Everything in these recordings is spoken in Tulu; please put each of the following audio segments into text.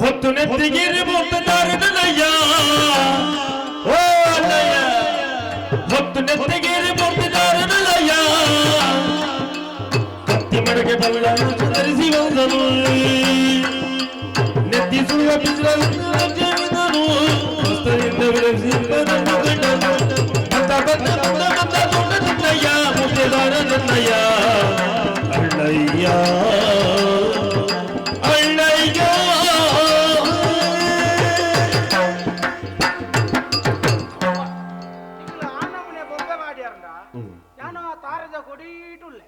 ಹೊತ್ತು ನೆತ್ತಿಗೇರಿ ಮುತ್ತದಾರನಯ್ಯ ಓ ಅಣ್ಣಯ್ಯ ಹೊತ್ತು ನೆತ್ತಿಗೇರಿ ಮುತ್ತದಾರನಯ್ಯ ಕತ್ತಿ ಮಡಗೆ ಬಲ್ಲ ಧರಿಸಿ ಬಂದನು ನೆತ್ತಿ ಸುಡುವ ಬಿಸಿಲು ವಸ್ತ್ರದಿಂದ ವಿರಸಿ ಬಂದನು ಕಂಡನು. ಬಂದ ಬಂದ ಬಂದ ಬಂದ ದೊಡ್ಡನಯ್ಯ ಮುದ್ದೆದಾರನಯ್ಯ ಅಣ್ಣಯ್ಯ ಅಣ್ಣಯ್ಯ. ನಿಖಿಲ್ ಆನಮನೆ ಬೊಬ್ಬೆ ಮಾಡ್ಯಾರಂಡ ಯಾನೋ ಆ ತಾರದ ಕೊಡೀಟುಲ್ಲೆ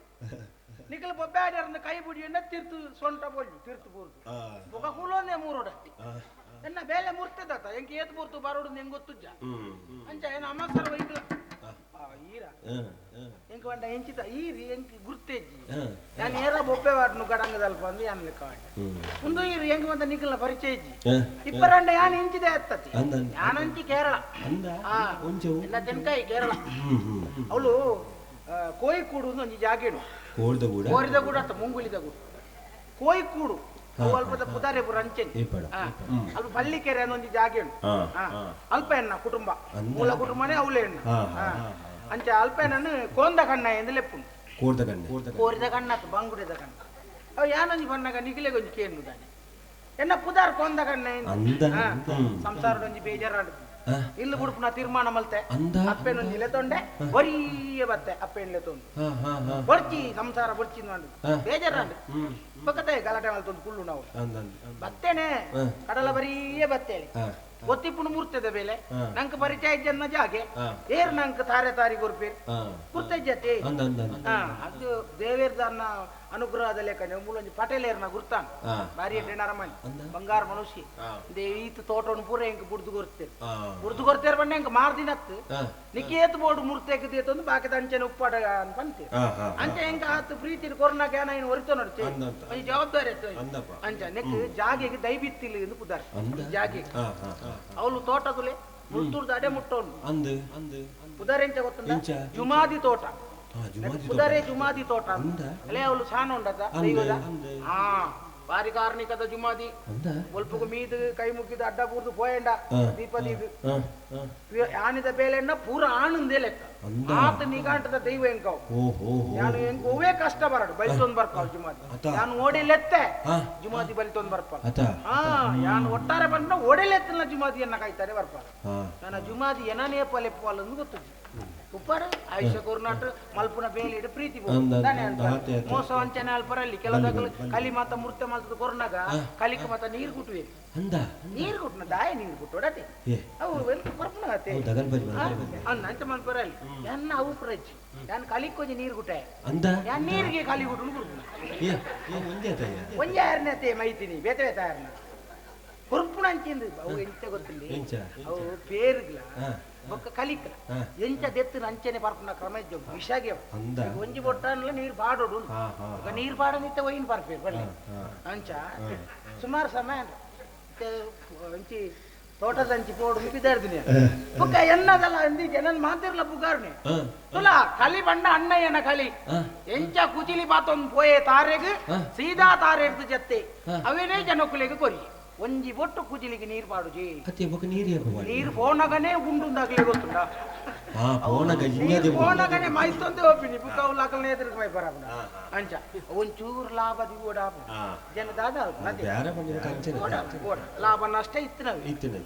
ನಿಖಿಲ್ ಬೊಬ್ಬೆ ಆಡ್ಯಾರಂದ ಕೈ ಬುಡಿಯನ್ನ ತೀರ್ತು ಸೊಂಟ ಬೋಲ್ಜು ತೀರ್ತು ಬೂರ್ದು ಬೊಕ ಕೂಲೊಂದೇ ಮೂರೋಡ ಎನ್ನ ಬೇಲೆ ಮುರ್ತದಾತ ಎಂಕ್ ಏತ್ ಬೂರ್ತು ಬರೋಡು ನಿಂಗೆ ಗೊತ್ತುಜ್ಜ ಅಂಚ ಏನ ಅಮಸರ ವೈಕ್ಲ ಈರ ಎಂಕ್ వంట ಎಂಚಿತ ಈರಿ ಎಂಕ್ ಗುರ್ತೇಜ್ಜಿ ನಾನು ಏರ ಬೊಬ್ಬೆ ವಾಡ್ನು ಗಡಂಗದಲ್ಪ ಅಂದು ಯಾನ್ ಲೆಕ್ಕ ವಾಡ ಉಂದು ಈರಿ ಎಂಕ್ ಬಂತ ನಿಖಲ್ನ ಪರಿಚಯ ಇಜ್ಜಿ ಇಪ್ಪರಂಡ ಯಾನ್ ಎಂಚಿದೆ ಅತ್ತತಿ ಯಾನಂಚಿ ಕೇರಳ ಎಲ್ಲ ತೆನ್ಕಾಯಿ ಕೇರಳ ಅವಳು ಕೋಯಿಕೂಡು ಅಂತ ಒಂಜಿ ಜಾಗೇನು ಕೋಡ್ದ ಕೂಡ ಕೋರಿದ ಗೂಡು ಅತ್ತ ಮುಂಗುಲಿದ ಗೂಡು ಕೋಯಿಕೂಡು ಅವು ಅಲ್ಪದ ಪುದಾರೆ ಪುರ ಅಂಚೆನ್ ಏಪಡ. ಅಲ್ಪ ಪಲ್ಲಿಕೆರೆ ಅನ್ನೋ ಒಂಜಿ ಜಾಗೇನು ಅಲ್ಪ ಎನ್ನ ಕುಟುಂಬ ಮೂಲ ಕುಟುಂಬನೇ ಅವಲೇ ಎಣ್ಣ ಅಂಚೆ ಅಲ್ಪ ಎನ್ನನ್ನು ಕೋಂದ ಕಣ್ಣ ಎಂದು ಲೆಪ್ಪುಂಡು ಕೋಡ್ದ ಕಣ್ಣೆ ಕೋರಿದ ಕಣ್ಣ ಅತ್ತ ಬಂಗುಡಿದ ಕಣ್ಣ ಅವು ಯಾನೊಂಜಿ ಬಣ್ಣಗ ನಿಗಿಲೆಗೊಂಜಿ ಒಂಜಿ ಕೇನು ದಾನೆ ಎನ್ನ ಪುದಾರ್ ಕೋಂದ ಕಣ್ಣ ಅಂದ. ಸಂಸಾರದೊಂಜಿ ಬೇಜಾರಾಡು ಇಲ್ಲು ಬುಡುಪುನ ತೀರ್ಮಾನ ಮಲ್ತೆ ಅಂದ. ಅಪ್ಪೆನೊಂಜಿ ಲೆತೊಂಡೆ ಒರಿಯ ಬತ್ತೆ ಅಪ್ಪೆನ್ ಲೆತೊಂಡು ಬೊರ್ಚಿ ಸಂಸಾರ ಬೊರ್ಚಿ ಅಂದು ಬೇಜಾರಾಂಡು ಬೊಕತೆ ಗಲಾಟೆ ಮಲ್ತೊಂದು ಕುಳ್ಳು ನಾವು ಬತ್ತೇನೆ ಕಡಲ ಬರೀಯ ಬತ್ತೇಳಿ ಗೊತ್ತಿಪ್ಪುನು ಮೂರ್ತದ ಬೇಲೆ ನಂಕ್ ಪರಿಚಯ ಇಜ್ಜನ್ನ ಜಾಗೆ ಏರ್ ನಂಕ್ ತಾರೆ ತಾರಿ ಕೊರ್ಪೇರ್ ಗುರ್ತಜ್ಜತೆ ಅದು ದೇವೇರ್ದನ್ನ ಅನುಗ್ರಹದ ಲೆಕ್ಕನೆ ಮೂಲೊಂಜಿ ಪಟೇಲೇರ್ನ ಗುರ್ತಾನ್ ಬಾರಿ ಎಡ್ಡೆ ನರಮನಿ ಬಂಗಾರ ಮನುಷ್ಯ ಈತ ತೋಟವನ್ನು ಪೂರ ಎಂಕ್ ಬುಡ್ದು ಕೊರ್ತೇನೆ ಬುಡ್ದು ಕೊರ್ತೇರ್ ಬಣ್ಣ ಎಂಕ್ ಮಾರ್ದಿನತ್ತು ನಿಕೇತ್ ಬೋರ್ಡ್ ಮೂರ್ತೆಗ್ ದೇತೊಂದು ಬಾಕಿದ ಅಂಚೆನೆ ಉಪ್ಪಾಟ ಪಂತೆ ಅಂಚೆ ಎಂಕ್ ಆತ್ ಪ್ರೀತಿ ಕೊರ್ನಾಗ ಏನ ಹೊರಿತೋ ನೋಡ್ತೆ ಒಂಜಿ ಜವಾಬ್ದಾರಿ ಇತ್ತು ಅಂಚ ನೆಕ್ ಜಾಗೆಗೆ ದೈಬಿತ್ತಿಲ್ಲ ಎಂದು ಪುದಾರ್ ಜಾಗೆಗೆ ಅವಳು ತೋಟದುಲೆ ಮುತ್ತೂರ್ದ ಅಡೆ ಮುಟ್ಟೋನು ಅಂದು ಅಂದು ಪುದಾರ್ ಎಂಚ ಗೊತ್ತುಂಡ ಜುಮಾದಿ ತೋಟ ಪುದಾರೆ ಜುಮಾದಿ ತೋಟ ಅಲ್ಲೇ ಅವಳು ಸಾನ ಉಂಡದ ದೈವದ ಬಾರಿ ಕಾರ್ಣಿಕದ ಜುಮಾದಿ ಒಲ್ಪುಗು ಮೀದು ಕೈ ಮುಗಿದು ಅಡ್ಡ ಬೂರ್ದು ಪೋಯಂಡ ದೀಪದೀದು ಆನಿದ ಬೇಲೆಣ್ಣ ಪೂರ ಆಣಂದೇ ಲೆಕ್ಕ ಆತ ನಿಗಾಂಟದ ದೈವ ಎಂಕವು ನಾನು ಎಂಕ್ ಒವ್ವೇ ಕಷ್ಟ ಬರಡು ಬಲಿತೊಂದು ಬರ್ಪಾವ್ ಜುಮಾದಿ ನಾನು ಓಡಿಲೆತ್ತೆ ಜುಮಾದಿ ಬಲಿತೊಂದು ಬರ್ಪಾಲ್ ಯಾನು ಒಟ್ಟಾರೆ ಬಂದ ಓಡಿಲೆತ್ತಲ್ಲ ಜುಮಾದಿಯನ್ನ ಕಾಯ್ತಾರೆ ಬರ್ಪಾಲ್ ನನ್ನ ಜುಮಾದಿ ಏನನೇ ಪಲೆಪ್ಪಲ್ಲ ಅಂತ ಗೊತ್ತು ಉಪ್ಪಾರ ಆಯುಷ್ಯ ಕೊರ್ನಾಟ ಮಲ್ಪುನ ಬೇಲಿಡು ಪ್ರೀತಿ ಮೋಸ ವಂಚನೆ ಅಲ್ಪರಲ್ಲಿ ಕೆಲವು ಕಲಿ ಮಾತ ಮುರ್ತೆ ಮಲ್ತದ ಕೊರ್ನಾಗ ಕಲಿಕ ಮಾತ ನೀರು ಕುಟ್ಟುವೆ ನೀರು ಕುಟ್ಟನ ದಾಯ ನೀರು ಕುಟ್ಟೋಡತೆ ಅವು ಎಂತ ಕೊರ್ಪುನ ಅತೆ ಅಂದ ಅಂಚ ಮಲ್ಪರಲ್ಲಿ ಎನ್ನ ಅವು ಪ್ರಜ್ ಯಾನ್ ಕಲಿಕ್ಕೊಂಜಿ ನೀರು ಕುಟ್ಟೆ ಯಾನ್ ನೀರಿಗೆ ಕಲಿ ಕುಟ್ಟು ಕುರ್ಪುನ ಒಂಜೆ ಯಾರನೇ ಅತೆ ಮೈತಿನಿ ಬೇತೆ ಬೇತೆ ಯಾರನ್ನ ಕುರ್ಪುಣ ಅಂಚಿಂದು ಅವು ಎಂಚ ಗೊತ್ತಿಲ್ಲ ಅವು ಪೇರುಗ್ಲ ಬೊಕ್ಕ ಕಲಿಕ್ಲ ಎಂಚ ದೆತ್ತಿನ ಅಂಚೆನೆ ಪರ್ಪುನ ಕ್ರಮ ಇಜ್ಜ ವಿಷಾಗೆ ಒಂಜಿ ಬೊಟ್ಟನ್ಲ ನೀರು ಬಾಡೋಡು ನೀರು ಬಾಡ ನಿತ್ತ ಒಯ್ಯಿನ ಪರ್ಪೇರು ಬಲ್ಲೆ ಅಂಚ ಸುಮಾರು ಸಮಯ ಅಂಚಿ ತೋಟದ ಅಂಚಿ ಪೋಡು ಬಿದ್ದಾಡ್ತೀನಿ ಬೊಕ್ಕ ಎನ್ನದಲ್ಲ ಅಂದಿ ಜನನ್ ಮಾತಿರ್ಲ ಪುಗಾರ್ನೆ ತುಲಾ ಕಲಿ ಬಣ್ಣ ಅಣ್ಣಯ್ಯನ ಕಲಿ ಎಂಚ ಕುಚಿಲಿ ಬಾತೊಂದು ಪೋಯೆ ತಾರೆಗ್ ಸೀದಾ ತಾರೆ ಹಿಡ್ದು ಜತ್ತೆ ಅವೇನೇ ಜನಕ್ಕುಲೆಗ್ ಕೊರಿ ಒಂಜಿ ಬೊಟ್ಟು ಕುಜಿಲಿಗೆ ನೀರು ಪಾಡುಜಿ ನೀರು ಫೋನಗನೇ ಉಂಡುಂದಾಗ್ಲೇ ಗೊತ್ತುಂಡ ಫೋನಗನೇ ಮೈತೊಂದೇ ಹೋಗ್ತೀನಿ ಬುಕ್ಕ ಅವ್ಲು ಅಕಲ್ನೇ ಎದುರಿಗೆ ಮೈ ಬರಪುನ ಅಂಚ ಒಂಚೂರು ಲಾಭ ದಿಗೋಡ ಜನ ದಾದ ಲಾಭ ನಷ್ಟ ಇತ್ತು ನಾವು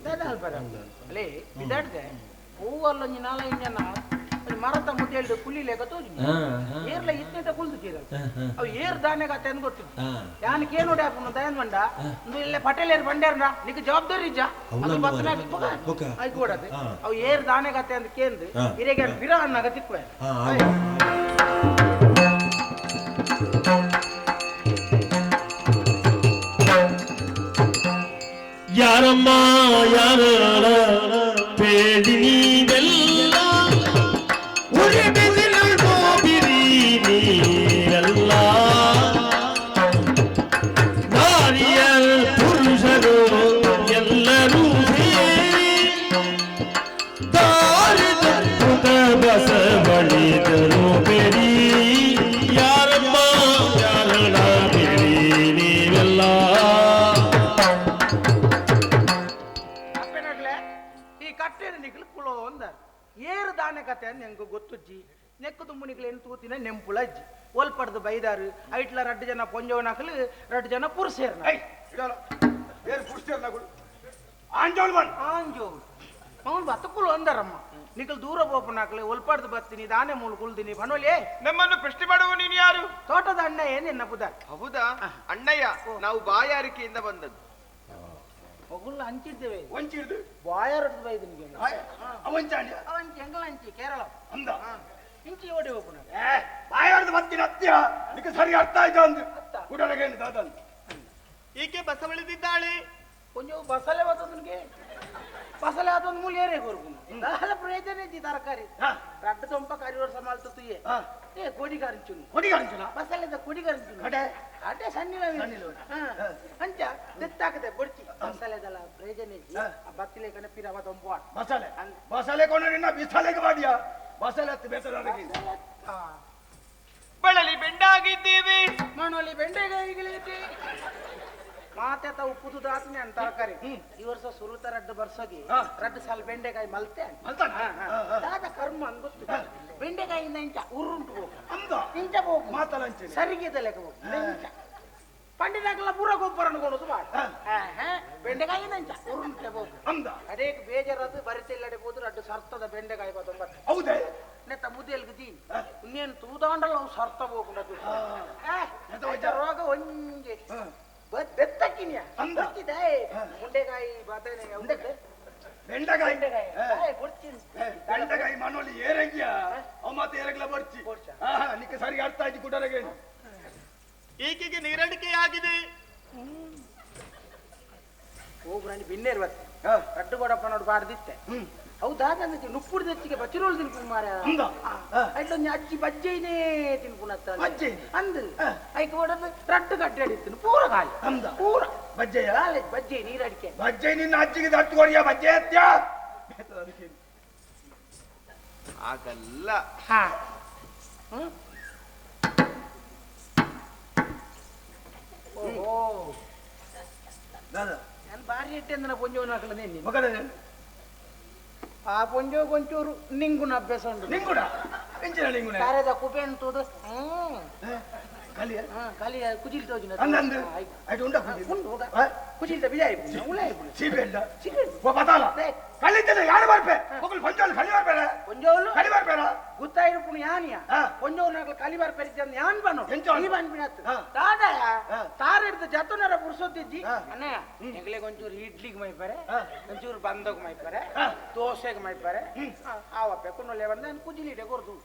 ದಾದ ಅಲ್ಪರ ಅಲ್ಲೇ ಬಿದಾಡ್ದೆ ಹೂವಲ್ಲೊಂಜಿ ನಾಲೈದು ಜನ ಮರತ ಮುಟ್ಟೆ ಕುಲಿ ಲೇಕ ತೋಜಿ ಏರ್ಲ ಇತ್ನೇಟ ಕುಲ್ದು ಚೀರ ಅವು ಏರ್ ದಾನೆ ಕತೆ ಅಂತ ಗೊತ್ತಿತ್ತು ಯಾನ್ ಕೇನೋಡೆ ಹಾಪುನ ದಯನ್ ಬಂಡ ಇಂದು ಇಲ್ಲೇ ಪಟೇಲ್ ಬಂಡೇರ್ನ ನಿಕ್ ಜವಾಬ್ದಾರಿ ಇಜ್ಜ ಅದು ಬತ್ತನ ಐಕ್ ಓಡದು ಅವು ಏರ್ ದಾನೆ ಕತೆ ಅಂತ ಕೇಂದು ಇರೆಗೆ ಬಿರ ಅನ್ನಾಗ ತಿಕ್ಕುವೆ. ಯಾರಮ್ಮ ಯಾರ ಪೇಡಿ ನೀವೆಲ್ಲ ಉರಿ ಬಿಸಿಲು ಬಿರಿ ನೀರೆಲ್ಲ ನಾರಿಯರ್ ಪುರುಷರು ಎಲ್ಲರೂ ಸೇರಿ ದಾರಿ ತಪ್ಪುತ ಬಸವಳಿದರು ಬೆರಿ ಯಾರಮ್ಮ ಯಾರಣ ಬೆರಿ ನೀವೆಲ್ಲ. ಏರು ದಾನೆ ಕತೆ ಅಂದ್ ಎಂಕ್ ಗೊತ್ತುಜ್ಜಿ ನೆಕ್ಕು ದುಮ್ಮುನಿಕ್ಲು ತೂತಿನ ನೆಂಪುಲ ಅಜ್ಜಿ ಒಲ್ಪಡ್ದು ಬೈದಾರು ಐಟ್ಲ ರಡ್ಡು ಜನ ಪೊಂಜೋನಕಲು ರಡ್ಡು ಜನ ಪುರುಷೇರ್ನ ಆಂಜೋಳು ಅವನು ಬತ್ತಕುಲು ಅಂದಾರಮ್ಮ ನಿಕಲ್ ದೂರ ಬೋಪನಾಕ್ಲೆ ಒಲ್ಪಾಡ್ದು ಬರ್ತೀನಿ ದಾನೆ ಮೂಲು ಕುಲ್ದಿನಿ ಬನೋಲೆ ನಮ್ಮನ್ನು ಪ್ರಶ್ನೆ ಮಾಡುವ ನೀನು ಯಾರು? ತೋಟದ ಅಣ್ಣಯ್ಯ ನಿನ್ನ ಪುದಾರ್. ಹೌದಾ ಅಣ್ಣಯ್ಯ, ನಾವು ಬಾಯಾರಿಕೆಯಿಂದ ಬಂದದ್ದು. ಒಗುಲ್ಲ ಹಂಚಿದ್ದೇವೆ ಬಾಯಾರಡ್ದು ಬೈದಿನಿ ಅವಂಚಿ ಎಂಗಲ ಹಂಚಿ ಕೇರಳ ಅಂದ ಇಂಚಿ ಓಡಿ ಹೋಗುಣ ಬಾಯಾರ್ದು ಬರ್ತೀನಿ ಅತ್ಯ ನಿಕ್ಕೆ ಸರಿ ಅರ್ಥ ಆಯ್ತು ಅಂದು ಕುಡರಗೆ ದಾದನ್ ಈಕೆ ಬಸವಳಿದಿದ್ದಾಳೆ. ಕೊಂಚ ಬಸಲೆ ಬರ್ತದನಿಗೆ ಬಸಲೆ ಅದೊಂದು ಮೂಲ ಏರೇ ಕೊರ್ಕುನು ದಾಲ ಪ್ರಯೋಜನ ಇದ್ದಿ ತರಕಾರಿ ರಡ್ಡು ದೊಂಪ ಕರಿ ವರ್ಷ ಮಲ್ತು ಏ ಕೊಡಿ ಕರಿಂಚುನು ಕೊಡಿ ಕರಿಂಚುನ ಬಸಲೆದ ಕೊಡಿ ಕರಿಂಚುನು ಕಡೆ ಅಡೆ ಸಣ್ಣ ಅಂಚ ದೆತ್ತಾಕದೆ ಬೊಡ್ಚಿ ಬಸಲೆದಲ್ಲ ಪ್ರಯೋಜನ ಇದ್ದಿ ಆ ಬತ್ತಿಲೆ ಕಣ ಪಿರವ ದೊಂಪ ಬಸಲೆ ಬಸಲೆ ಕೊನ ನಿನ್ನ ಬಿಸಲೆಗೆ ಬಾಡಿಯ ಬಸಲೆ ಹತ್ತು ಬೇಸರ ಬಳಲಿ ಬೆಂಡಾಗಿದ್ದೇವೆ ಮಣೋಲಿ ಬೆಂಡೆಗಾಯಿಗಳೈತಿ ಮಾತೆತ ಉಪ್ಪುದು ದಾತನೆ ಅಂತ ತರಕಾರಿ ಈ ವರ್ಷ ಸುರುತ ರಡ್ಡು ಬರ್ಸೋಗಿ ರಡ್ಡು ಸಾಲ ಬೆಂಡೆಕಾಯಿ ಮಲ್ತೆ ದಾದ ಕರ್ಮ ಅಂದ್ ಗೊತ್ತು ಬೆಂಡೆಕಾಯಿಂದ ಇಂಚ ಉರುಂಟು ಹೋಗು ಇಂಚ ಹೋಗು ಸರಿಗೆ ಲೆಕ್ಕ ಹೋಗು ಇಂಚ ಪಂಡಿನಾಗಲ್ಲ ಪೂರ ಗೊಬ್ಬರ ಅನ್ಕೊಳೋದು ಬಾಳ ಬೆಂಡೆಕಾಯಿಂದ ಇಂಚ ಉರುಂಟೆ ಹೋಗು ಅಡೇಕ್ ಬೇಜಾರದು ಬರಿತಿಲ್ಲಡೆ ಹೋದ್ರು ರಡ್ಡು ಸರ್ತದ ಬೆಂಡೆಕಾಯಿ ಬತ್ತೊಂಬತ್ತು ಹೌದೇ ನೆತ್ತ ಮುದ್ದೆಲ್ಗೆ ದೀನ್ ಇನ್ನೇನು ತೂದಾಂಡಲ್ಲ ಅವು ಸರ್ತ ಹೋಗುಂಡ ರೋಗ ಒಂಜೆ ಬೆತ್ತಕ್ಕಿನ್ಯಾ ಮುಂಡೆಕಾಯಿ ಬದನೆ ಬೆಂಡೆಕಾಯಿ ಬೆಂಡೆಕಾಯಿ ಮನೋಲಿ ಏರಂಗಿಯ ಅವ ಮಾತು ಏರಗ್ಲ ಬರ್ಚಿ ನಿಕ್ಕೆ ಸರಿ ಅರ್ಥ ಆಯ್ತು ಕುಡರಗೆ. ಈಕೆಗೆ ನೀರಡಿಕೆಯಾಗಿದೆ. ಹೋಗ್ರಂಡಿ ಬಿನ್ನೇರು ಬತ್ತೆ ರಡ್ಡು ಕೊಡಪ್ಪ ನೋಡು ಬಾರ್ದಿತ್ತೆ ಹೌದಾ ನನ್ನ ನುಪ್ಪುಡು ದಚ್ಚಿಗೆ ಬಚ್ಚಿರೋಳು ತಿನ್ಪು ಮಾರ ಐಟ್ಲೊಂದು ಅಜ್ಜಿ ಬಜ್ಜೈನೇ ತಿನ್ಪುನತ್ತ ಅಂದು ಐಕ್ ಹೊಡೆದು ರಡ್ಡು ಗಡ್ಡೆ ಅಡಿತೀನಿ ಪೂರ ಖಾಲಿ ಪೂರ ಬಜ್ಜೆಯ ಬಜ್ಜೆ ನೀರಡಿಕೆ ಬಜ್ಜೆ ನಿನ್ನ ಅಜ್ಜಿಗೆ ದಟ್ಟು ಕೊಡಿಯ ಬಜ್ಜೆ ಅತ್ಯ ಆಗಲ್ಲ. ಹಾ ಓಹೋ ನಾನು ಭಾರಿ ಇಟ್ಟೆ ಅಂದ್ರೆ ಪೊಂಜೋನ ಹಾಕಲೇ ಮಗನೇ ಆ ಪೊಂಜೋ ಕೊಂಚೂರು ನಿಂಗುನ ಅಭ್ಯಾಸ ಉಂಟು. ನಿಂಗುಣ ಎಂಚಿನ ನಿಂಗುಣ ತಾರೆದ ಕುಪೆ ಉಂಟು. ಕಲಿಯ ಕಲಿಯ ಕುಜಿಲ್ ತೋಜಿನ ಅಂದಂದು ಐಟು ಉಂಡ ಉಂಡು ಕುಜಿಲ್ದ ಬಿಜಾಯಿ ಉಲಾಯಿ ಸೀಬೆಂಡ ಓ ಬತಾಲ ಕಲಿತದೆ ಯಾರು ಬರ್ಪೆ ಒಗಲ್ ಪೊಂಜೋಲು ಕಲಿ ಬರ್ಪೆರ ಪೊಂಜೋಲು ಕಲಿ ಬರ್ಪೆರ ಗುತ್ತಾಯಿರುಪುನು ಯಾನಿಯ ಪೊಂಜೋನಾಗಲ ಕಲಿ ಬರ್ಪೆರಿ ಜನ ಯಾನ್ ಬನ್ನು ಈ ಬನ್ಪಿನತ್ತು ದಾದಯ ತಾರೆಡ್ದು ಜತನರ ಪುರ್ಸೊತ್ತಿಜ್ಜಿ ಅಣ್ಣಯ್ಯ ಎಂಗ್ಲೆ ಒಂಚೂರು ಇಡ್ಲಿಗೆ ಮೈಪರೆ ಒಂಚೂರು ಬಂದೋಗ್ ಮೈಪರೆ ದೋಸೆಗೆ ಮೈಪರೆ ಆವಪ್ಪೆ ಕುನ್ನೊಲೆ ಬಂದ ನಾನು ಕುಜಿಲಿಡೆ ಕೊರ್ದು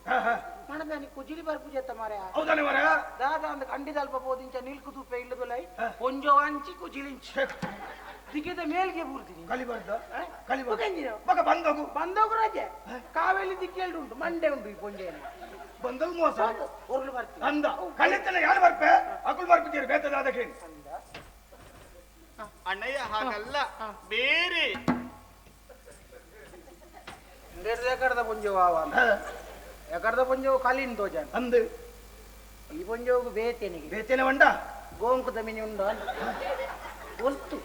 ಮಣದಾನಿ ಕುಜಿಲಿ ಬರ್ಪು ಜತ್ತ ಮಾರ್ಯ ಹೌದಾನೆ ಮಾರ್ಯ ದಾದ ಅಂದ ಕಂಡಿದಲ್ಪ ಪೋದಿಂಚ ನಿಲ್ಕು ತೂಪೆ ಇಲ್ಲದೊಲೈ ಪೊಂಜೋ ಅಂಚಿ ಕುಜಿಲಿಂಚಿ ದಿಕ್ಕಿದ ಮೇಲ್ಗೆ ಬೂರ್ತೀನಿ ಕಲಿ ಬರ್ದ ಕಲಿ ಬಕ ಬಂದೋಗು ಬಂದೋಗು ರಜೆ ಕಾವೇಲಿ ದಿಕ್ಕೇಳು ಉಂಟು ಮಂಡೆ ಉಂಟು ಈ ಪೊಂಜೆಯನ್ನು ಬಂದೋಗು ಮೋಸ ಹೊರಲು ಬರ್ತೀನಿ ಅಂದ ಕಲಿತನ ಯಾರು ಬರ್ಪೆ ಅಕುಲ್ ಬರ್ಪಿದ್ದೀರಿ ಬೇತದ ಅದಕ್ಕೆ ಅಣ್ಣಯ್ಯ ಹಾಗಲ್ಲ ಬೇರೆ ಎಕರ್ದ ಪೊಂಜೆವು ಆವ ಎಕರ್ದ ಪೊಂಜೆವು ಕಲಿನ್ ತೋಜಾನ ಅಂದು ಈ ಪೊಂಜೆವು ಬೇತೇನಿಗೆ ಬೇತೇನೆ ಉಂಡ ಗೋಂಕುದ ಮಿನಿ ಉಂಡು ಒಲ್ತು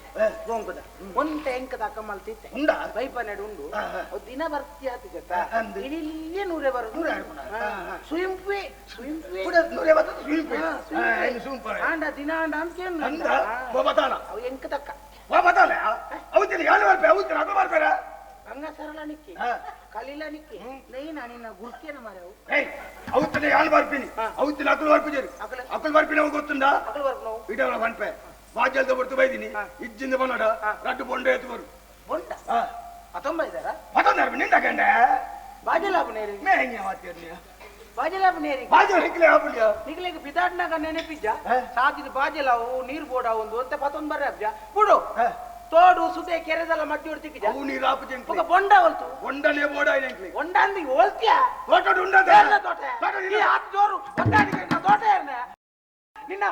ಗೋಂಕುದ ಒಂತ ಎಂಕದ ಅಕ್ಕ ಮಲ್ತಿತ್ತೆ ಉಂಡ ಬೈಪನೆಡು ಉಂಡು ದಿನ ಬರ್ತಿ ಆತು ಜೊತ ಇಲ್ಲಿಯೇ ನೂರೇ ಬರುದು ಸುಯಿಂಪೆ ಸುಯಿಂಪೆ ನೂರೇ ಬರ್ತದೆ ಸುಯಿಂಪೆ ಸುಂಪೆ ಆಂಡ ದಿನ ಆಂಡ ಅಂತ ಅಂದ ಬತಾಲ ಅವು ಎಂಕದಕ್ಕ ಬತಾಲ ಅವತ್ತಿನ ಯಾರು ಬರ್ಪೆ ಅವತ್ತಿನ ಅಕ್ಕ ಬರ್ಪೇರ ಹಂಗ ಸರಳ ನಿಕ್ಕಿ ಕಲಿಲ ನಿಕ್ಕಿ ನೈನ ನಿನ್ನ ಗುರ್ತಿಯನ ಮಾರವು ಅವತ್ತಿನ ಯಾರು ಬರ್ಪಿನಿ ಅವತ್ತಿನ ಅಕುಲ್ ಬರ್ಪಿಜರು ಅಕುಲ್ ಬರ್ಪಿನ ಗೊತ್ತುಂಡ ಅಕುಲ್ ಬರ್ಪು ಇಡವಳ ಬನ್ಪೆ ಬಾಜಲ್ದ ಬರ್ತು ಬೈದಿನಿ ಇಜ್ಜಿಂದ ಬನ್ನಡ ರಡ್ಡು ಬೊಂಡ ಎತ್ತು ಬರು ಬೊಂಡ ಹತ್ತೊಂಬ ಇದ್ದಾರ ಹತ್ತೊಂಬ ನಿಂದ ಗಂಡ ಬಾಜಲಾಪು ನೇರಿ ಮೇ ಹೆಂಗೆ ಮಾತಿರ್ನಿ ಬಾಜಲಾಪು ನೇರಿ ಬಾಜಲ್ ಹಿಕ್ಲೆ ಆಪುಲಿಯ ನಿಗ್ಲಿಗೆ ಬಿದಾಡ್ನಾಗ ನೆನಪಿಜ್ಜ ಸಾದಿದ ಬಾಜಲಾವು ನೀರು ಬೋಡ ಒಂದು ಅಂತ ಪತ್ತೊಂದು ಬರ್ರೆ ಅಬ್ಜ ಬಿಡು ತೋಡು ಸುದೆ ಕೆರೆದಲ್ಲ ಮಡ್ಡಿ ಹೊಡ್ತಿಕ್ಕಿಜ ಅವು ನೀರು ಆಪುಜೆ ಬೊಂಡ ಹೊಲ್ತು ಬೊಂಡನೇ ಬೋಡ ಎಂಕ್ಲಿ ಬೊಂಡ ಅಂದಿ ಹೋಲ್ತಿಯ ತೋಟ ಉಂಡ ತೋಟ ಈ ಆತ ಜೋರು ಒತ್ತಾಡಿಗೆ ತೋಟ ಏರ್ನ ನಿನ್ನ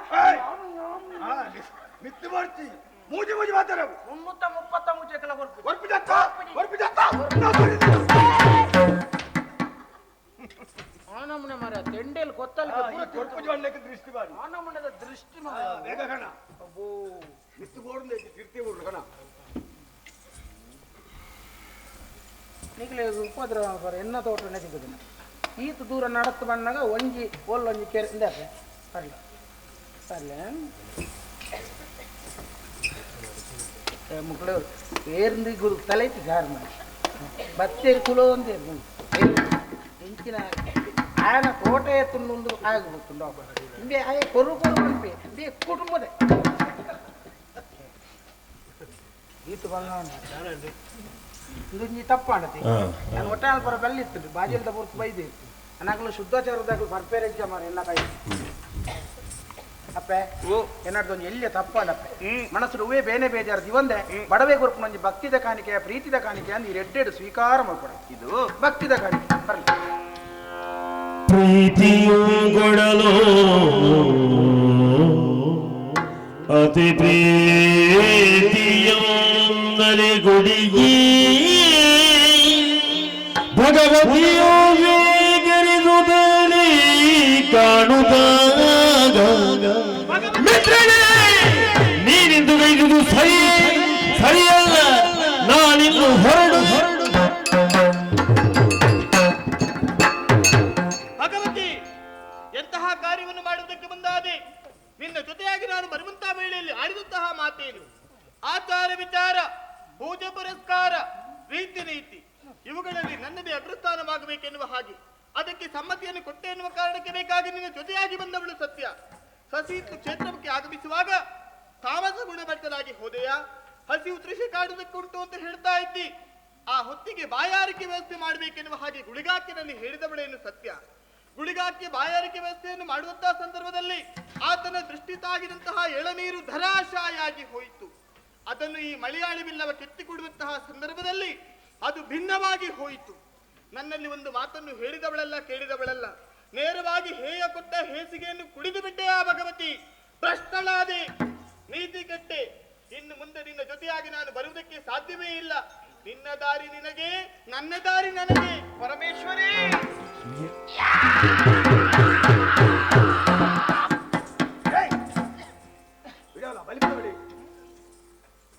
ಮಿತ್ತು ಬರ್ತಿ ಮೂಜಿ ಮೂಜಿ ಮಾತಾಡ 333 ಎಕಲ ಕೊರ್ಪು ಕೊರ್ಪು ಜತ್ತ ಕೊರ್ಪು ಜತ್ತ ಆನಮನೆ ಮರ ತೆಂಡೇಲ್ ಕೊತ್ತಲ್ ಕೊರ್ಪು ಜೋಡ್ಲಿಕ್ಕೆ ದೃಷ್ಟಿ ಬಾರಿ ಆನಮನೆದ ದೃಷ್ಟಿ ಮರ ಬೇಗ ಕಣ ಅಬ್ಬೋ ಮಿತ್ತು ಬೋರ್ಡ್ ತಿರ್ತಿ ಊರು ಕಣ ನಿಕ್ಲೆ ಉಪದ್ರವ ಬರ ಎನ್ನ ತೋಟನೆ ಸಿಗುದಿನ ಈತ ದೂರ ನಡತ್ತು ಬಂದಾಗ ಒಂಜಿ ಒಲ್ಲೊಂಜಿ ಕೆರೆ ಇಂದಾಪೆ ಬರ್ಲ ಬರ್ಲೆ ಮುಕ್ಳು ಏರ್ಂದು ಗುರು ತಲೆ ಗಾರ್ ಮಾಡಿ ಬತ್ತೇರಿ ಕುಲೋ ಅಂತ ಇಂಚಿನ ಆಯನ ಕೋಟೆ ತುಂಡು ಆಗ ಗೊತ್ತುಂಡು ಇಂಬೆ ಆಯ ಕೊರು ಕೊರು ಪನ್ಪೆ ಇಂಬೆ ಕುಟುಂಬದ ಈತು ಬಂದ ಇಂದು ತಪ್ಪಾಣತಿ ನಾನು ಒಟ್ಟಾಲ್ ಪರ ಬೆಲ್ಲಿತ್ತು ಬಾಜಿಲ್ದ ಪೊರ್ತು ಬೈದೆ ಇತ್ತು ಅನಾಗಲು ಶುದ್ಧಾಚಾರದಾಗಲು ಬರ್ಪೇರೆ ಮಾರ ಎಲ್ಲ ಕೈ ಅಪ್ಪೆ ಏನಾಡ್ದು ಒಂಜಿ ಎಲ್ಲಿಯ ತಪ್ಪಾಂಡಪ್ಪೆ ಮನಸ್ಸು ಹೂವೇ ಬೇನೆ ಬೇಜಾರು ದಿವಂದೆ ಬಡವೆ ಕೊರ್ಪುನೊಂಜಿ ಭಕ್ತಿದ ಕಾಣಿಕೆ ಪ್ರೀತಿದ ಕಾಣಿಕೆ ಅಂದ್ ಈ ರೆಡ್ಡೆಡ್ ಸ್ವೀಕಾರ ಮಾಡ್ಕೊಡ ಇದು ಭಕ್ತಿದ ಕಾಣಿಕೆ ಬರ್ಲಿ ಪ್ರೀತಿಯು ಕೊಡಲು ಅತಿ ಪ್ರೀತಿಯೊಂದರೆ ಗುಡಿಗಿ ಭಗವತಿಯು ವೇಗರಿದುದಲೇ ಕಾಣುತ್ತಾಗ ಮಿತ್ರನೇ ನೀನಿಂದು ಗೈದುದು ಸರಿ ಸರಿಯಲ್ಲ ನಾನಿಂದು ಹೊರಡು ಹೊರಡು. ಭಗವತಿ, ಎಂತಹ ಕಾರ್ಯವನ್ನು ಮಾಡುವುದಕ್ಕೆ ಮುಂದಾದೆ? ನಿನ್ನ ಜೊತೆಯಾಗಿ ನಾನು ಬರುವಂತಹ ವೇಳೆಯಲ್ಲಿ ಆಡಿದಂತಹ ಮಾತೇನು? ಆಚಾರ ವಿಚಾರ, ಪೂಜೆ ಪುರಸ್ಕಾರ, ರೀತಿ ನೀತಿ ಇವುಗಳಲ್ಲಿ ನನ್ನದೇ ಅಗ್ರಸ್ಥಾನವಾಗಬೇಕೆನ್ನುವ ಹಾಗೆ ಅದಕ್ಕೆ ಸಮ್ಮತಿಯನ್ನು ಕೊಟ್ಟೆ ಎನ್ನುವ ಕಾರಣಕ್ಕೆ ಬೇಕಾಗಿ ನಿನ್ನ ಜೊತೆಯಾಗಿ ಬಂದವಳು ಸತ್ಯ. ಸಸೀತು ಕ್ಷೇತ್ರಕ್ಕೆ ಆಗಮಿಸುವಾಗ ತಾಮಸ ಗುಣಭಟ್ಟನಾಗಿ ಹೋದೆಯಾ? ಹಸಿವು ತೃಷೆ ಕಾಡುವುದಕ್ಕುಂಟು ಅಂತ ಹೇಳ್ತಾ ಇದ್ದಿ. ಆ ಹೊತ್ತಿಗೆ ಬಾಯಾರಿಕೆ ವ್ಯವಸ್ಥೆ ಮಾಡಬೇಕೆನ್ನುವ ಹಾಗೆ ಗುಳಿಗಾಕಿನಲ್ಲಿ ಹೇಳಿದವಳೇನು ಸತ್ಯ. ಗುಳಿಗಾಕಿ ಬಾಯಾರಿಕೆ ವ್ಯವಸ್ಥೆಯನ್ನು ಮಾಡುವಂತಹ ಸಂದರ್ಭದಲ್ಲಿ ಆತನ ದೃಷ್ಟಿ ತಾಗಿದಂತಹ ಎಳನೀರು ಧರಾಶಾಯಾಗಿ ಹೋಯಿತು. ಅದನ್ನು ಈ ಮಲಯಾಳಿ ಬಿಲ್ಲವ ಕೆತ್ತಿಕೊಡುವಂತಹ ಸಂದರ್ಭದಲ್ಲಿ ಅದು ಭಿನ್ನವಾಗಿ ಹೋಯಿತು. ನನ್ನಲ್ಲಿ ಒಂದು ಮಾತನ್ನು ಹೇಳಿದವಳಲ್ಲ, ಕೇಳಿದವಳಲ್ಲ. ನೇರವಾಗಿ ಹೇಯ ಕೊಟ್ಟ ಹೇಸಿಗೆಯನ್ನು ಕುಡಿದು ಬಿಟ್ಟೆ ಆ ಭಗವತಿ. ಭ್ರಷ್ಟಳಾದೆ, ನೀತಿ ಕೆಟ್ಟೆ. ಇನ್ನು ಮುಂದೆ ನಿನ್ನ ಜೊತೆಯಾಗಿ ನಾನು ಬರುವುದಕ್ಕೆ ಸಾಧ್ಯವೇ ಇಲ್ಲ. ನಿನ್ನ ದಾರಿ ನಿನಗೆ, ನನ್ನ ದಾರಿ ನನಗೆ. ಪರಮೇಶ್ವರಿ, ಬಿಡಲ್ಲ ಬಲಿಪುಡಿ ಬಿಡಿ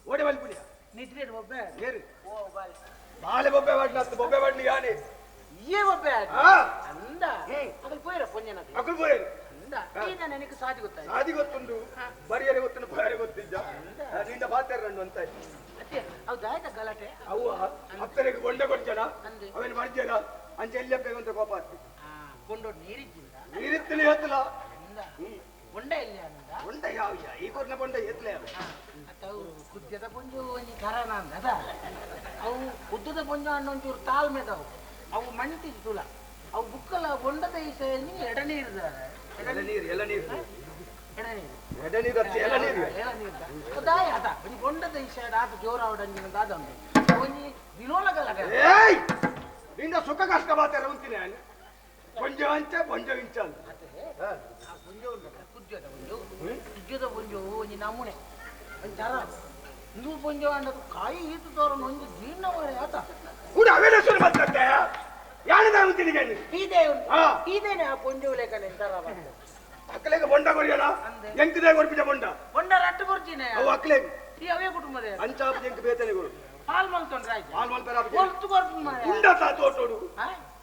ಓಡೆ ಬಲಿಪುಡಿಯ ನಿದ್ರೆ ಬೊಬ್ಬೆ ಏರು ಓ ಬಾಲೆ ಬಾಲೆ ಬೊಬ್ಬೆ ಬಾಟ್ಲ ಅತ್ತು ಬೊಬ್ಬೆ ಬಾಟ್ಲಿ ಯಾನೆ ಏ ಬೊಬ್ಬೆ ಆ. ಅಂದ ಅಗಲ್ ಪೋಯಿರ ಪೊಂಜನ ಅಕುಲ್ ಪೋಯರು ಅಂದ ಈಗ ನನಗೆ ಸಾಧಿ ಗೊತ್ತಾಯ್ತು. ಸಾದಿ ಗೊತ್ತುಂಡು, ಬರಿಯರೆ ಗೊತ್ತುಂಡು, ಪೋಯರೆ ಗೊತ್ತಿದ್ದ ನಿಂದ ಬಾತೆರಣ್ಣು ಅಂತ ಅತ್ತೆ ಅವು ದಾಯಕ ಗಲಾಟೆ ಅವು ಅಪ್ಪರಿಗೆ ಬೊಂಡೆ ಕೊಡ್ಜನ ಅಂದೆ. ಅವೇನು ಬರ್ಜನ ಅಂಚೆ ಎಲ್ಲಿ ಅಂತ ಕೋಪ ಆಗ್ತದೆ. ಕೊಂಡೋಡ್ ನೀರಿದ್ದಿಲ್ಲ ನೀರಿತ್ತಲೇ ಎತ್ತಲ ಅಂದ ಬೊಂಡ ಎಲ್ಲಿ ಅಂದ ಬೊಂಡ ಯಾವ ಈ ಕೊರ್ನ ಬೊಂಡ ಎತ್ತಲೇ ಯಾವ ಅತ್ತ ಅವು ಕುದ್ಯದ ಪೊಂಜು ಒಂಜಿ ಕರನ ಅಂದ ಅದ ಅವು ಉದ್ದದ ಪೊಂಜು ಅಣ್ಣ ಒಂಚೂರು ತಾಳ್ಮೆದವು ಅವು ಮಣ್ತಿ ತುಲ ಅವು ಬುಕ್ಕಲ ಬೊಂಡದ ಈಸ ಎಡನೀರ್ದ ಎಳನೀರು ಎಳನೀರು ಎಡನೀರು ಎಡನೀರು ಅತ್ತೆ ಎಳನೀರು ಎಳನೀರ್ದ ದಾಯ ಅದ ಒಂಜಿ ಬೊಂಡದ ಈಸ ಆತ ಜೋರಾವಡಂಜಿನ ದಾದ ಉಂಟು ಒಂಜಿ ದಿನೋಲ ಗಲಾಟೆ. ಏಯ್ ನಿನ್ನ ಸುಖ ಕಷ್ಟ ಮಾತಾಡ ಉಂತಿನ ಕೊಂಜ ಅಂಚ ಕೊಂಜ ಇಂಚ ಅಂತ. ಆ ಪೊಂಜು ಉಂಟಲ್ಲ ಕುದ್ಯದ ಪೊಂಜು ಕುದ್ಯದ ಪೊಂಜು ಒಂಜಿ ನಮೂನೆ ಒಂಜಿ ತರ ಇಂದು ಪೊಂಜು ಅಂಡದು ಕಾಯಿ ಈತು ತೋರಣ ಒಂಜಿ ಜೀರ್ಣ ಮಾರೆ ಆತ ಕೂಡ ಅವೇನ ಶುರು ಮಾಡ್ತತ್ತೆ ಯಾರಿದ ಉಂತಿನಿ ಗಣ್ಣು ಇದೇ ಉಂಟು ಆ. ಇದೇನೆ ಆ ಪೊಂಜು ಲೇಖನ ಎಂತಾರ ಬಂತು ಅಕ್ಕಲೆಗೆ ಬೊಂಡ ಕೊರಿಯಣ ಅಂದೆ. ಎಂಕದೇ ಕೊರ್ಪಿಜ ಬೊಂಡ ಬೊಂಡ ರಟ್ಟು ಕೊರ್ಚಿನೆ ಅವು ಅಕ್ಕಲೆಗೆ ಈ ಅವೇ ಕುಟುಂಬದ ಅಂಚಾಪ ಎಂಕ್ ಬೇತನೆ ಕೊರು ಹಾಲ್ ಮಲ್ತೊಂಡ್ರೆ ಆಯ್ತು ಹಾಲ್ ಮಲ್ಪೆರ ಒಲ್ತು ಕೊರ್ಪು ಮಾರೆ ಉಂಡತ ತೋಟೋಡು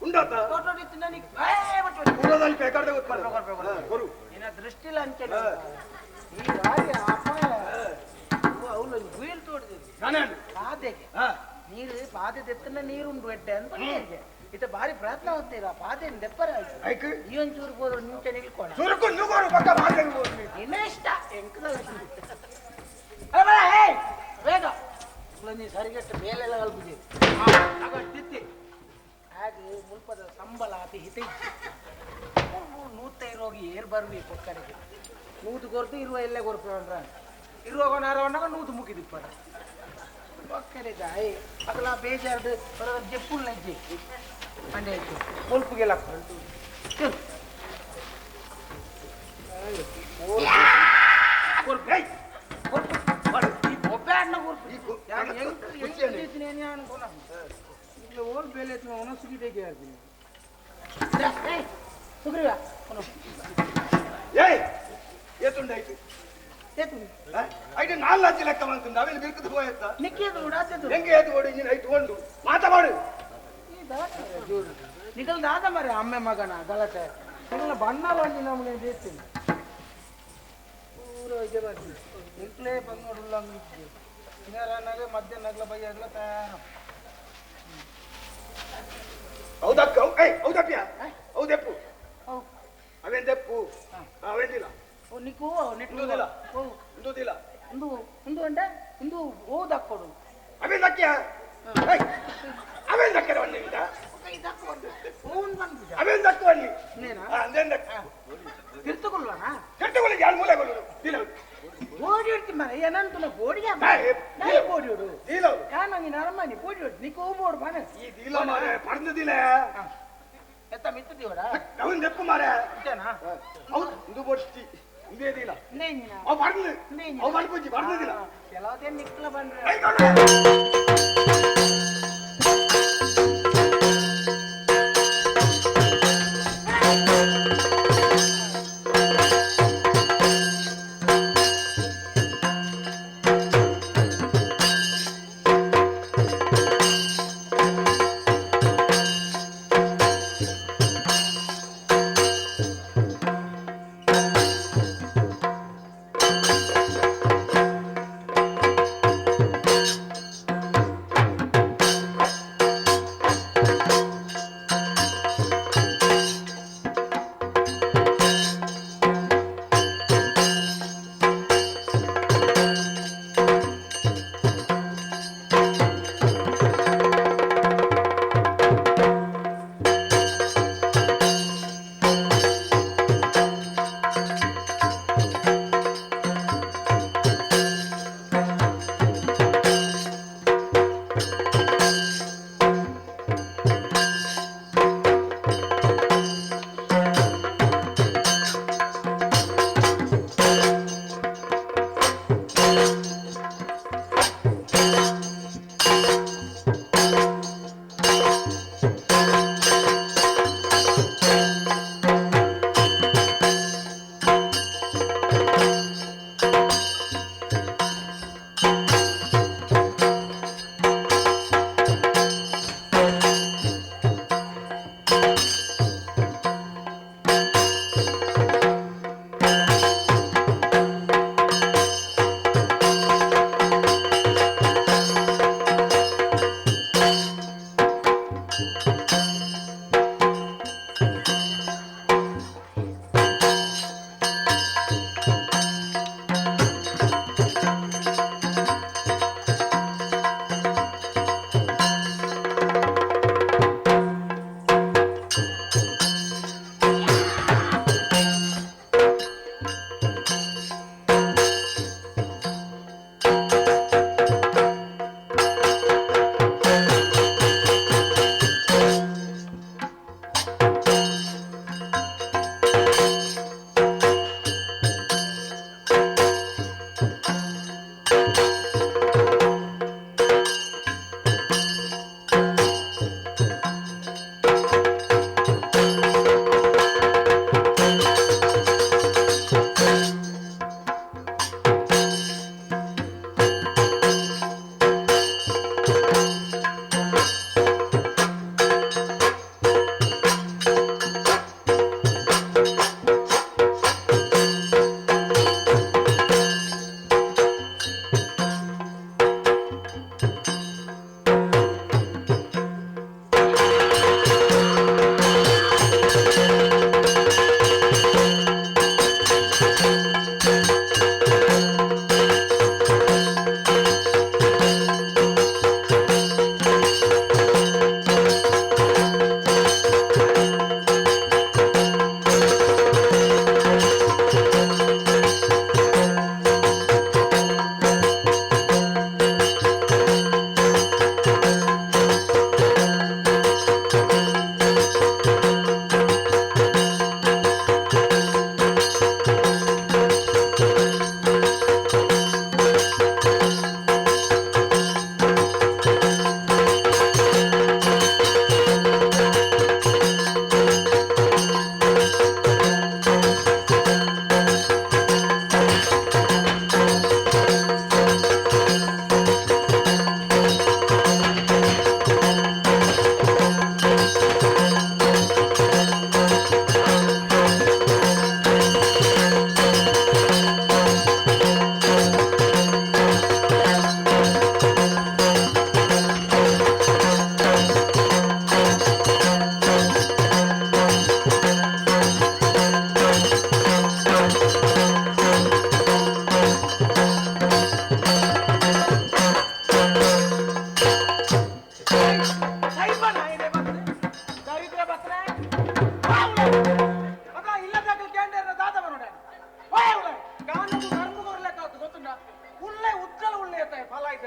ಉಂಡತ ತೋಟೋಡಿತ್ತು ನನಗೆ ಏ ಬಿಟ್ಟು ಪೂರದಲ್ಲಿ ಬೇಕಾದ್ರೆ ಗೊತ್ತು ಕೊರು ನಿನ್ನ ದೃಷ್ಟಿಲ ಅಂಚೆ ಈ ಗಾಡಿ ಅಪ್ಪ ಅವಳು ವೀಲ್ ತೋಡಿದ್ವಿ ನಾನೇ ಪಾದೆಗೆ ಹಾ ನೀರು ಪಾದೆ ದೆತ್ತನ ನೀರುಂಡು ಎಡ್ಡೆ ಅಂತ ನೀರಿಗೆ ಇತ ಭಾರಿ ಪ್ರಯತ್ನ ಹೋಗ್ತೀರಾ ಪಾದೆ ದೆಪ್ಪರ ಆಯ್ತು ಐಕ್ ಈ ಒಂಚೂರು ಹೋದ್ರೆ ನಿಂಚೆ ನಿಲ್ಕೋಣ ಸುರುಕು ನುಗೋರು ಪಕ್ಕ ಮಾತಾಡಿ ನಿನ್ನ ಇಷ್ಟ ಎಂಕದಲ್ಲ ಅಲ್ಲ ಬರ ಹೇ ಬೇಗ ನೀ ಸರಿಗಟ್ಟು ಮೇಲೆಲ್ಲ ಕಲ್ಪಿದೆ ತಿತ್ತಿ ಹಾಗೆ ಮುಲ್ಪದ ಸಂಬಳ ಅತಿ ಹಿತ ನೂತೈದು ಹೋಗಿ ಏರ್ ಬರ್ವಿ ಕೊಕ್ಕಡೆಗೆ ನೂತು ಕೊರ್ತು ಇರುವ ಎಲ್ಲೇ ಕೊರ್ಪು ಅಂದ್ರ ಇರುವ ನಾರವನ್ನಾಗ ನೂತು ಮುಗಿದಿಪ್ಪರ ಒಕ್ಕಡೆ ದಾಯಿ ಅಗಲ ಬೇಜಾರ್ದು ಬರೋದ ಜೆಪ್ಪುಲ್ ನಜ್ಜಿ ಅಂಡೆ ಆಯ್ತು ಮುಲ್ಪುಗೆಲ್ಲ ಒಬ್ಬ ಅಣ್ಣ ಕೊರ್ಪು ಓಲ್ ಬೇಲೆ ಒಣಸುಗಿಟೇಗೆ ಹೇಳ್ತೀನಿ ಸುಗ್ರೀವ ಏಯ್ ಏತುಂಡಾಯ್ತು ಐಟು ನಾಲ್ ಲಕ್ಷ ಲೆಕ್ಕ ಮಾಡ್ತುಂಡು ಅವೇನು ಬಿರ್ಕದ ಹೋಯತ್ತ ನಿಕ್ಕಿದು ಉಡಾತಿದ್ದು ಹೆಂಗೆ ಏತು ಓಡು ಇಂಜಿನ್ ಐತು ಒಂದು ಮಾತಾಡು ಜೋರು ನಿಗಲ್ ದಾದ ಮರೆ ಅಮ್ಮೆ ಮಗನ ಗಲಾಟೆ ನಿಗಲ್ನ ಬಣ್ಣಲ ಒಂಜಿ ನಮೂನೆ ದೇಸ್ತೀನಿ ಪೂರ ಇದೆ ಬರ್ತಿ ಎಂಕ್ಲೇ ಬಂಗೋಡುಲ್ಲ ಇನ್ನಾರ ಮಧ್ಯಾಹ್ನ ಬೈಯಾಗ್ಲ ತಯಾರ. ಹೌದಕ್ಕ, ಏಯ್ ಹೌದಪ್ಪಿಯ, ಹೌದೆಪ್ಪು ಅವೇನ್ ದೆಪ್ಪು ಅವೇಂದಿಲ್ಲ. ಓ ನಿಕ್ಕು ನೆಟ್ಟು ಇಂದುದಿಲ್ಲ. ಓ ಇಂದುದಿಲ್ಲ. ಇಂದು ಇಂದು ಅಂಡೆ ಇಂದು ಓದಕ್ಕೊಡು. ಅವೇನ್ ದಕ್ಕಿಯ, ಏಯ್ ಅವೇನ್ ದಕ್ಕರ ಬನ್ನಿ, ಅವೇನ್ ದಕ್ಕ ಬನ್ನಿ. ಇನ್ನೇನಾ? ಅಂದೇನ್ ದಕ್ಕ ತಿರ್ತುಕೊಳ್ಳೋಣ. ತಿರ್ತುಕೊಳ್ಳಿ ಯಾರು ಮೂಲೆಗಳು ದಿಲ ಬೋಡಿ ಇಡ್ತಿ ಮರ ಏನಂತ ಬೋಡಿಯ ಏ, ಬೋಡಿ ಇಡು. ದಿಲ ಯಾನಂಗಿ ನರಮನಿ ಬೋಡಿ ಇಡು ನಿಕ್ಕು ಬೋಡು ಬಾನೆ. ಈ ದಿಲ ಮಾರೆ ಪಡ್ದು ದಿಲ. ಎತ್ತ ಮಿತ್ತದಿವಡ. ಅವನ್ ದೆಪ್ಪು ಮಾರೆ. ಇತ್ತೇನಾ? ಹೌದು, ಇಂದು ಬೋಡ್ತಿ ಇಂದೇ ದಿಲ. ಇನ್ನೇನಿನ? ಅವ್ ಪಡ್ದು ಇನ್ನೇನಿನ? ಅವ್ ಪಡ್ಪುಜಿ ಪಡ್ದು ದಿಲ. ಕೆಲವುದೇನು ನಿಕ್ಲ ಬಂದ್ರೆ ಏಯ್ ಗೌಡ. ಆ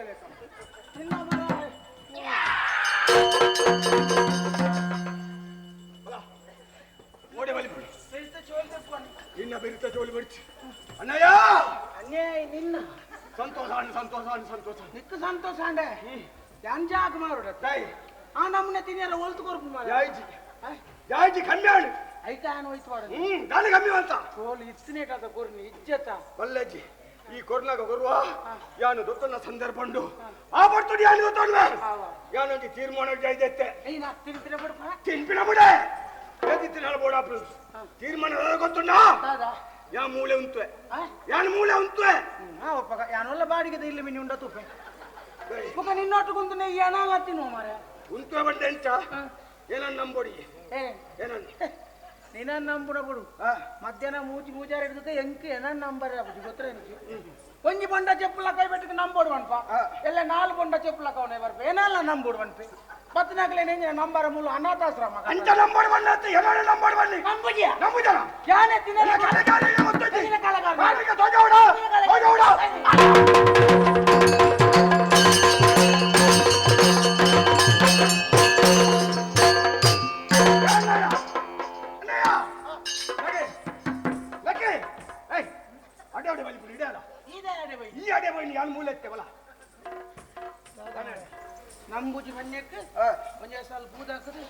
ನಿನ್ನ ಮರ ಓಡೆ ಬಲಿ ಬಿರಿತ ಚೋಲಿ ತಪ್ಪು ನಿನ್ನ ಬಿರಿತ ಚೋಲಿ ಬಿಡ್ತಿ ಅಣ್ಣಯ್ಯ ಅನ್ಯಾಯ ನಿನ್ನ ಸಂತೋಷ ಅಣ್ಣ ಸಂತೋಷ ಅಣ್ಣ ಸಂತೋಷ ನಿಕ್ಕ ಸಂತೋಷ ಅಂಡೆ ಯಾಂಜಾಗ ಮಾರುಡ ತಾಯಿ ಆ ನಮ್ಮನೆ ತಿನ್ನಿಯಲ್ಲ ಒಲ್ತು ಕೊರ್ಪು ಮಾರ ಯಾಯ್ಜಿ ಯಾಯ್ಜಿ ಕಮ್ಮಿ ಆಳು ಐಕ ಆನು ಹೋಯ್ತು ಮಾಡ ದಾನಿ ಕಮ್ಮಿ ಅಂತ ತೋಲು ಇತ್ತನೇಟಾದ ಕೊರ್ನಿ ಇಜ್ಜತ ಬಲ್ಲಜ್ಜಿ ಈ ಕೊರ್ನಾಗ ಕೊರುವ ಯಾನು ದೊತ್ತನ ಸಂದರ್ಭ ಉಂಡು ಆ ಬರ್ತುಡಿ ಯಾನು ದೊತ್ತೊಂಡ ಯಾನೊಂಜಿ ತೀರ್ಮಾನ ಜಾಯ್ದೆತ್ತೆ ಐನಾ ತಿಂತಿನ ಬಿಡಪ್ಪ ತಿನ್ಪಿನ ಬಿಡೆ ಏತಿತ್ತಿನ ಬೋಡಾಪ್ಲು ತೀರ್ಮಾನ ಗೊತ್ತುಂಡ ದಾದಾ ಯಾ ಮೂಲೆ ಉಂತುವೆ ಯಾನು ಮೂಲೆ ಉಂತುವೆ ಹಾ ಒಪ್ಪಗ ಯಾನೊಲ್ಲ ಬಾಡಿಗೆ ಇಲ್ಲಿ ಮಿನಿ ಉಂಡ ತೂಪೆ ಮುಖ ನಿನ್ನೊಟ್ಟು ಕುಂತು ಯಾನಲ್ಲ ತಿನ್ನುವ ಮಾರ ಉಂತುವೆ ಬಂಡೆ ಎಂಚ ಏನನ್ನ ನಂಬೋಡಿ ಏನನ್ನ ನಿನ್ನ ನಂಬುಡ ಬಿಡು ಮಧ್ಯಾಹ್ನ ಮೂಜಿ ಮೂಜಾರ ಹಿಡಿದಕ್ಕೆ ಎಂಕ್ ಏನ ನಂಬರ್ ಅಬುಜಿ ಗೊತ್ತರ എനിക്ക് ಒಂಜಿ ಬೊಂಡ ಚೆಪ್ಪುಲ ಕೈ ಬೆಟ್ಟಕ್ಕೆ ನಂಬೋಡು ಅನ್ಪ ಎಲ್ಲ ನಾಲ್ ಬೊಂಡ ಚೆಪ್ಪುಲ ಕವನೆ ಬರ್ಪ ಏನಲ್ಲ ನಂಬೋಡು ಅನ್ಪೆ ಪತ್ನಾಕ್ಲೆ ನೆಂಜಿನ ನಂಬರ ಮೂಲ ಅನಾಥಾಶ್ರಮ ಅಂಚ ನಂಬೋಡು ಬಣ್ಣ ಅಂತ ಏನೋ ನಂಬೋಡು ಬನ್ನಿ ನಂಬುಜಿಯ ನಂಬುಜನ ಯಾನೆ ತಿನ್ನಲ್ಲ ನಂಬುಜಿ ಮನ್ಯಕ್ಕೆ ಒಂಜೇ ಸಾಲ ಬೂದಾಕದು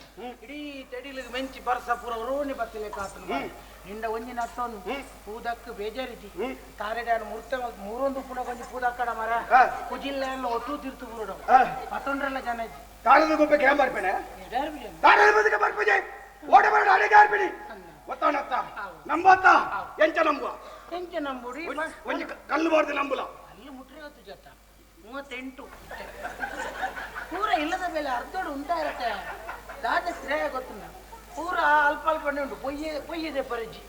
ಇಡೀ ತೆಡಿಲಿಗೆ ಮೆಂಚಿ ಬರ್ಸ ಪೂರ ರೋಣಿ ಬತ್ತಲೆ ಕಾತನು ನಿಂಡ ಒಂಜಿ ನಟ್ಟೋನು ಪೂದಕ್ಕೆ ಬೇಜಾರಿಜಿ ತಾರೆಗಾನ ಮುರ್ತ ಮೂರೊಂದು ಪುನಃ ಒಂಜಿ ಪೂದಕ್ಕಡ ಮರ ಕುಜಿಲ್ಲ ಎಲ್ಲ ಒಟ್ಟು ತಿರ್ತು ಪೂರಡ ಪತ್ತೊಂಡ್ರೆಲ್ಲ ಜನ ಇಜ್ಜಿ ತಾಳದ ಗುಪ್ಪೆ ಕೇಂ ಬರ್ಪೇನೆ ತಾಳದ ಬದಕ್ಕೆ ಬರ್ಪೇಜೆ ಓಡ ಬರಡ ಅಡೆಗೆ ಆರ್ಪಿಡಿ ಒತ್ತಾನತ್ತ ನಂಬತ್ತ ಎಂಚ ನಂಬುವ ಎಂಚ ನಂಬುಡಿ ಒಂಜಿ ಕಲ್ಲು ಬಾರ್ದು ನಂಬುಲ ಅಲ್ಲಿ ಮುಟ್ರೆ ಗೊತ್ತು ಜತ್ತ 38 ಪೂರ ಇಲ್ಲದ ಮೇಲೆ ಅರ್ಧೋಡು ಉಂಟಾ ಇರತ್ತೆ ದಾದ ಶ್ರೇಯ ಗೊತ್ತಿಲ್ಲ ಪೂರ ಅಲ್ಪ ಅಲ್ಪನೆ ಉಂಟು ಪೊಯ್ಯೆ ಪೊಯ್ಯದೆ ಪರಿಜಿ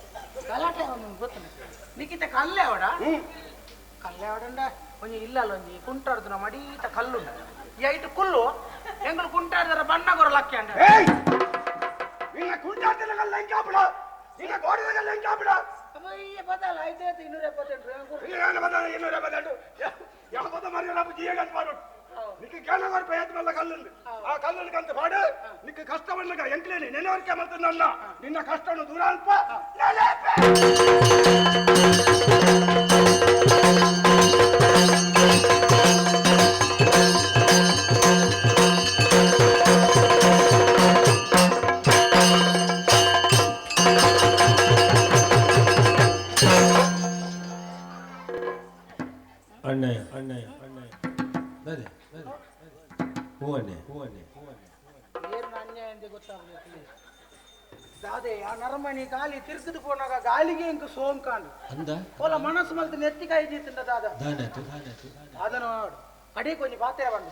ಗಲಾಟೆ ಅವನು ಗೊತ್ತಿಲ್ಲ ನಿಕ್ಕಿತ ಕಲ್ಲೆ ಅವಡ ಕಲ್ಲೆ ಅವಡಂಡ ಒಂಜಿ ಇಲ್ಲ ಅಲ್ಲ ಒಂಜಿ ಕುಂಟಾಡ್ದು ನಮ್ಮ ಅಡೀತ ಕಲ್ಲುಂಡು ಈ ಐಟು ಕುಲ್ಲು ಎಂಗಳು ಕುಂಟಾಡ್ದರ ಬಣ್ಣ ಕೊರಲು ಅಕ್ಕಿ ಅಂಡ ನಿನ್ನ ಕುಂಟಾಡ್ದಿನ ಕಲ್ಲ ಎಂಕಾಪಿಡ ನಿನ್ನ ಗೋಡದ ಕಲ್ಲ ಎಂಕಾಪಿಡ ಅಯ್ಯ ಬದಲ ಆಯ್ತು 278 278 ಯಾವ ಬದ ಮರಿಯಲ್ಲ ಜಿಯಗಂತ ಮಾಡು ನಿಕ್ಕ ಕೇಳವರ್ ಪ್ರಯತ್ನ ಮಲ್ಲ ಕಲ್ಲುಂಡು ಆ ಕಲ್ಲುಂಡು ಕಂತ ಪಾಡು ನಿಕ್ಕ ಕಷ್ಟವನ್ನಗ ಎಂಕ್ಲೇನಿ ನೆನವರಿಕೆ ಮಲ್ತನ್ನ ನಿನ್ನ ಕಷ್ಟವನ್ನು ದೂರ ಅಲ್ಪ ಅಣ್ಣಯ್ಯ ಅಣ್ಣಯ್ಯ ಅಣ್ಣಯ್ಯ ಅದೇ ಹೂವಣ್ಣೆ ಹೂವಣ್ಣೆ ಏನು ಅನ್ಯಾಯ ಅಂತ ಗೊತ್ತಾಗಬೇಕು ದಾದೆ ಆ ನರಮಣಿ ಗಾಲಿ ತಿರ್ಗದು ಪೋನಾಗ ಗಾಲಿಗೆ ಇಂಕ ಸೋಂಕಾಂಡು ಅಂದ ಓಲ ಮನಸ್ಸು ಮಲ್ತು ನೆತ್ತಿಕಾಯಿ ಜೀತಂಡ ದಾದ ದಾನಾತು ದಾನಾತು ಅದನ್ನು ನೋಡು ಕಡೆ ಕೊಂಚ ಪಾತ್ರೆ ಬಂದು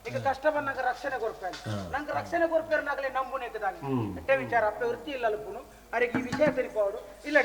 ಈಗ ಕಷ್ಟ ಬಂದಾಗ ರಕ್ಷಣೆ ಕೊರ್ಪೇನೆ ನಂಗೆ ರಕ್ಷಣೆ ಕೊರ್ಪೇರನಾಗಲೇ ನಂಬುನೇಕದಾನೆ ಎಟ್ಟೆ ವಿಚಾರ ಅಪ್ಪೆ ವೃತ್ತಿ ಇಲ್ಲ ಅಲ್ಪುನು ಅರೆಗೆ ಈ ವಿಷಯ ತಿರುಪೋಡು ಇಲ್ಲ.